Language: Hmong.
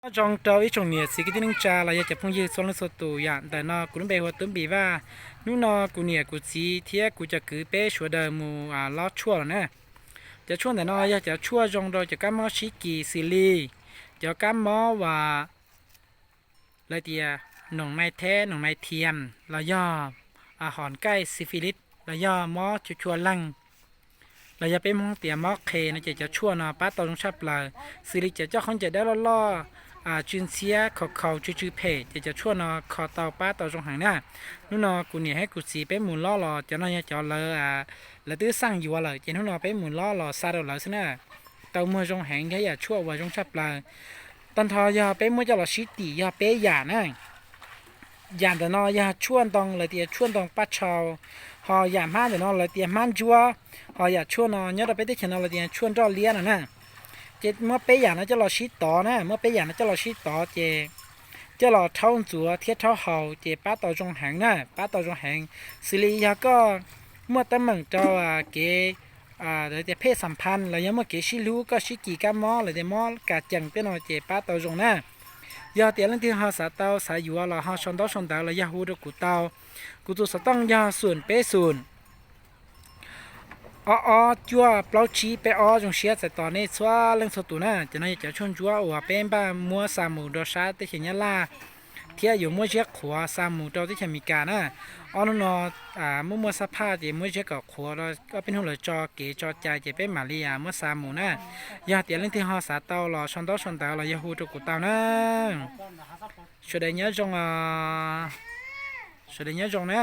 Nyob zoo rau ib tsoom niam txiv kwv tij neej tsa los yog cov phooj ywg txhua leej txhua tus. Yam ntawm no kuv lub npe hu ua Tub Npis Vaj. Hnub no kuv niam kuv txiv thiab kuv cov kwv peb sawv daws mus lob tshuaj lawm na. Cov tshuaj ntawm no yog cov tshuaj zoo rau cov kab mob sib kis xws li cov kab mob uas lawv tias noom nai theb, noom nai thiam, los yog hom kaij, syphilis, los yog mob chua chua leeg, los yog peb Hmoob tias mob qhe no ces cov tshuaj no pab tau zoo tshaj plaws. Xws li cov coj khaub ncaws dawb loj loj, tsw ntxhiab, khaus khaus, tsw tsw phem ces cov tshuaj no kho tau pab tau zoo heev na. Hnub no kuv niam thiab kuv txiv peb mus lob los cov no yog cov lawv, lawv twb xaj yuav lawm ces hnub no peb mus lob los xa rau lawv xwb na. Tau muag zoo heev, yog yam tshuaj uas zoo tshaj plaws. Tag nrho yog peb muab coj los sib tim yog peb yam na. Yam ntawm no yog tshuaj ntoo, lawv tias tshuaj ntoo paj tshau, ho yam hmab ntawm no lawv tias hmab ntsuab, ho yam tshuaj no nyob rau peb teb chaws no lawv tias tshuaj nroj liab no na. Ces muab peb yam no coj los sib tov na, muab peb yam no coj los sib tov ces coj los rhaub ntxuav thiab rhaub haus ces pab tau zoo heev na, pab tau zoo heev. Xws li yog koj muaj teeb meem rau kev tias phem xam phaj los yog muaj kev sib hlub, koj sib kis kab mob, lawv tias mob kas cees tej no ces pab tau zoo na. Yog tias leej twg ho xav tau xav yuav los ho sau ntaub sau ntawv los yog hu rau kuv tau. Kuv tus xov tooj yog xoom peb xoom, ob ob cuaj plaub tsib peb ob. Zoo siab txais tos nej txhua leej txhua tus na. Cov no yog cov tshuaj ntsuab uas peb npaj muab xa mus rau sab teb chaws Nyab Laj thiab yuav muab ziab qhuav xa mus rau teb chaws Amelikas na. Ob hnub no muaj muaj xab phaj ces muab ziab kom qhuav, ob peb hnub lawv tso kev tso cai ces peb mam li muab xa mus na. Yog tias leej twg ho xav tau los sau ntaub sau ntawv los yog hu rau kuv tau na. Sawv daws nyob zoo, sawv daws nyob zoo na.